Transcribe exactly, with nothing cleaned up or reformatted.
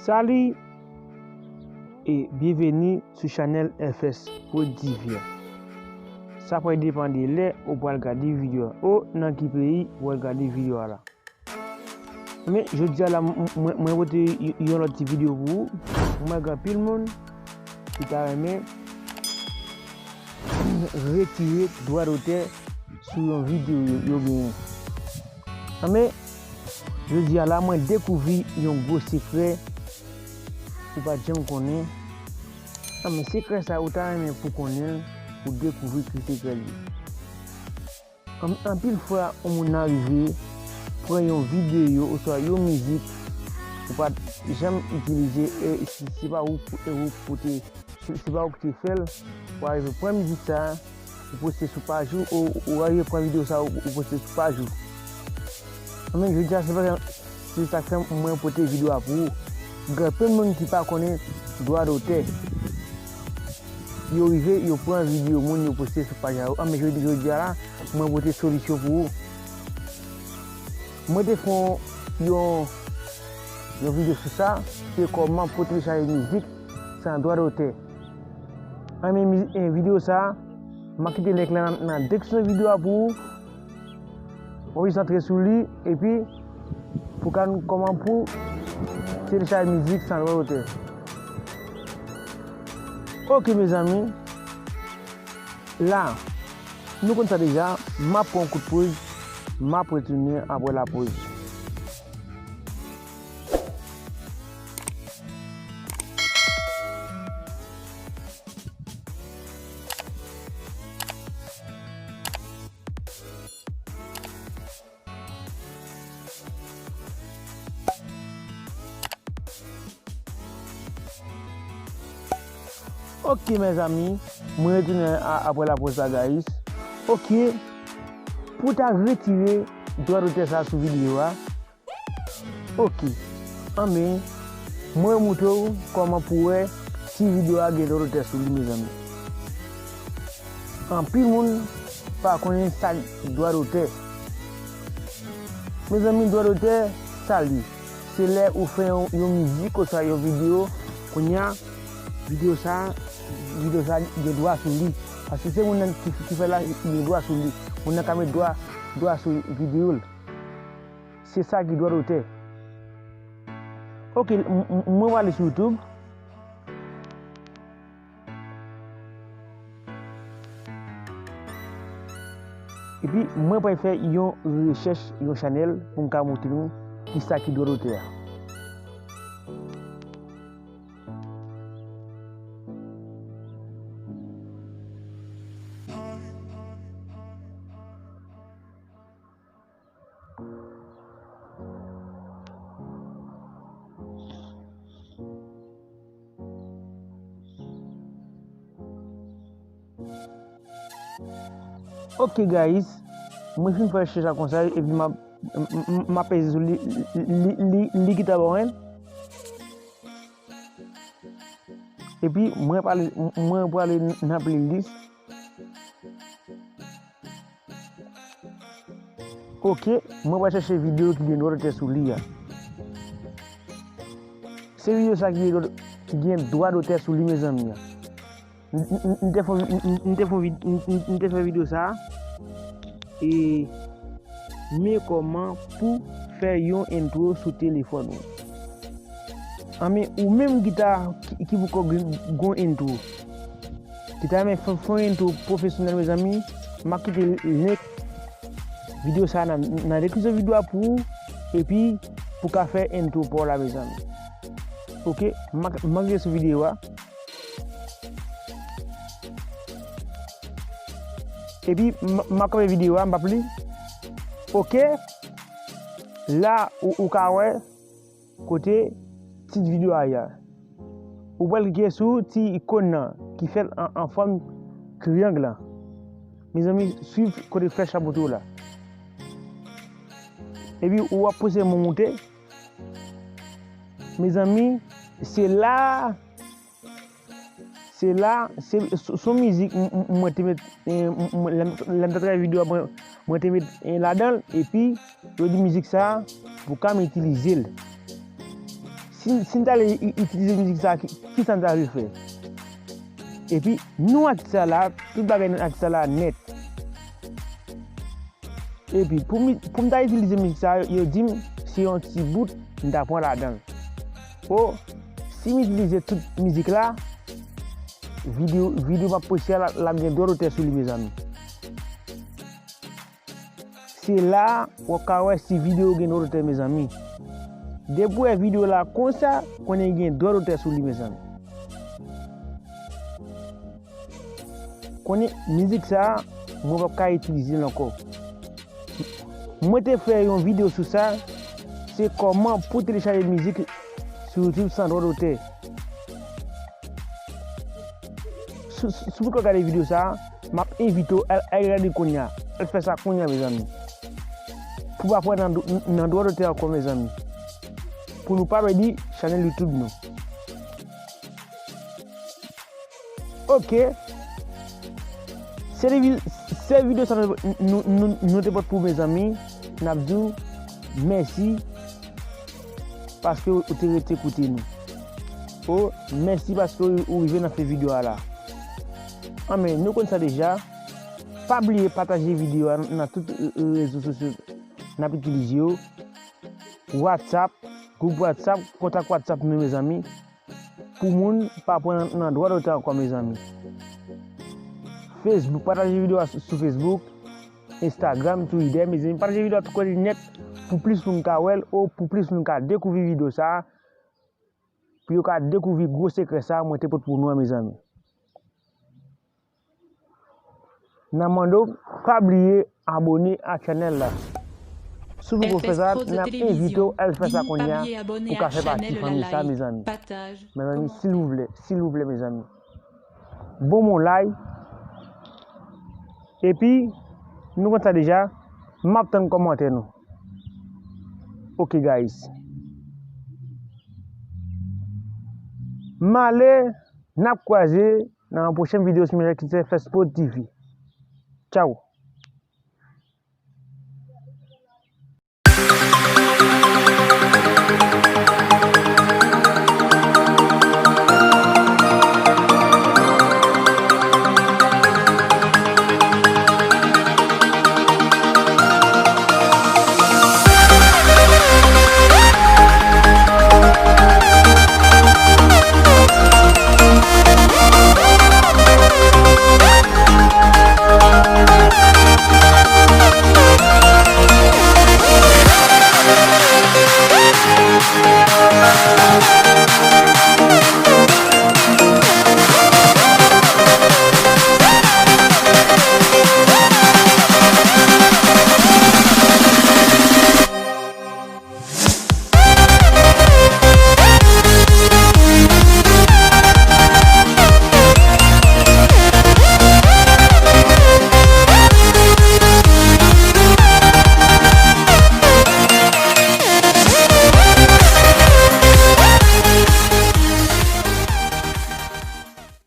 Salut e byenveni sou chanèl F S Production. Sa pral depann de lè ou pral gade videyo a, o nan ki peyi ou pral gade videyo a la. Men, jodi a la, m- m- mwen, mwen pote y- yon lòt ti videyo pou ou. Mwen gen anpil moun ki ta renmen retire dwa dotè sou yon videyo yo, yo genyen. Men, jodi a la, mwen dekouvri yon gwo sekrè ou pa t janm konnen. Men, sekrè sa, ou ta renmen pou konnen l, pou dekouvri ki sekrè l ye. An- Anpil fwa, yon moun arive pran yon videyo oswa yon mizik ou pa t janm itilize, e se se pa ou, e ou pote, se se pa ou ki te fè l, ou arive pran mizik sa, ou poste sou paj ou, ou, ou arive pran videyo sa, ou, ou poste sou paj ou. Men jodi a, se pa Se sa k fè mwen pote videyo a pou ou. Gen anpil moun ki pa konnen dwa dotè. Yo rive, yo pran videyo moun, yo poste sou paj la. An, men jodi, jodi a la, mwen pote solisyon pou ou. Mwen te fè yon, yon videyo sou sa, se kòman pou telechaje mizik san dwa dotè. An, men mi- e videyo sa, m a kite link la nan, nan deskripsyon videyo a pou ou. W ap jis antre sou li, epi pou ka nou kòman pou telechaje mizik san dwa dotè. Ok, mezanmi. La, nou konn sa deja, m ap pran yon kout poz, m ap retounen apre lapoz. Ok, mezanmi, mwen retounen a- apre lapoz la, guys. Ok, pou ta retire dwa dotè sa sou videyo a, ok. Anben, mwen moutre w kòman pou wè si videyo a gen dwa dotè sou li, mezanmi. Anpil moun pa konnen sa dwa dotè. Mezanmi, dwa dotè, sa li? Se lè ou fè yon, yon mizik oswa yon videyo, kounye a, videyo sa, videyo sa gen dwa sou li. Paske se moun nan ki, ki fè la, li gen dwa sou li. Moun nan ka met dwa, dwa sou videyo l. Se sa ki dwa dotè. Ok, m- m- mwen prale sou YouTube. Epi, mwen pral fè yon rechèch, yon chanèl pou m ka montre nou kisa ki dwa dotè a. Ok, guys, mwen fin fè rechèch la konsa, epi m ap, m- m- m ap peze sou li, li, li, li, li ki ta bon, hein? Epi, mwen prale, mwen prale nan playlist. Ok, mwen pral chèche videyo ki gen dwa dotè sou li a. Se videyo sa ki gen dwa, ki gen dwa dotè sou li, mezanmi, a. M- m- m- m te fè, m- m- m te fè vid- m- m- m te fè videyo sa. E men kòman pou fè yon intro sou telefòn ou. Anben, ou menm ki ta, ki, ki poko gen, gen intro, ki ta renmen fè, fè yon intro pwofesyonèl, mezanmi, m a kite link videyo sa nan, nan deskripsyon videyo a pou ou, epi pou ka fè intro pa w la, mezanmi. Ok, m a, m a kite sou videyo a. Epi, m, m a kanpe videyo a, m p ap li. Ok, la, ou, ou ka wè kote tit videyo a ye a. Ou pral klike sou ti ikòn nan ki fèt an, an fòm triyang lan. Mezanmi, swiv kote flèch la pote w la. Epi ou ap pouse mwen moute. Mezanmi, se la, se la, se, se, se yon mizik m, m, mwen te met, eh, m, m, lè m, lè m t ap travay videyo a, mwen, mwen te met, eh, ladan l, epi yo di mizik sa, pou ka m itilize l. Si Si, si m ta vle i- itilize mizik sa, ki, ki sa m ta vle fè? Epi, non atis sa la, tout bagay nan atis sa la nèt. Epi, pou, mi- pou m ta itilize mizik sa, yo di m se yon ti bout m ta pran ladan l. O, si m itilize tout mizik la, videyo, videyo m ap poste a, l ap gen dwa dotè sou li, mezanmi. Se la w ap ka wè si videyo gen dwa dotè, mezanmi. Depi w wè videyo la konsa, konnen gen dwa dotè sou li, mezanmi. Konnen mizik sa, mwen p ap ka itilize l ankò. Mwen te fè yon videyo sou sa, se kòman pou telechaje mizik sou YouTube san dwa dotè. Si, si, si w poko gade videyo sa, m ap envite w al, al gade kounye a. Al fè sa kounye a, mezanmi. Pou w pa pran nan, nan dwa dotè ankò, mezanmi. Pou nou pa pèdi chanèl YouTube nou. Ok. Se li vi- se videyo sa nou, nou, nou, nou te pote pou mezanmi. N ap di w mèsi paske ou te rete koute nou. O, mèsi paske ou, ou rive nan fen videyo a la. Anben, nou konn sa deja. Pa bliye pataje videyo a nan tout, e, e, rezo sosyo n ap itilize yo. WhatsApp, gwoup WhatsApp, kontak WhatsApp nou, mezanmi. Pou moun pa pran nan dwa dotè ankò, mezanmi. Facebook, pataje videyo a sou, sou Facebook, Instagram, Twitter, mezanmi. Pataje videyo a tout kote nèt pou plis moun ka wè l, o pou plis moun ka dekouvri videyo sa a, pou yo ka dekouvri gwo sekrè sa a mwen te pote pou nou an, mezanmi. N a mande w pa bliye abone a chanèl la. Si w poko fè sa, n ap envite w al fè sa kounye a pou w ka fè pati fanmi sa, mezanmi. Mezanmi, silvouplè, silvouplè, mezanmi. Bon, bon, like. Epi, nou konn sa deja, m ap tann kòmantè nou. Ok, guys. M ale, n ap kwaze nan yon pwochèn videyo sou Michel Kitzer Fèspot T V. Tchaw!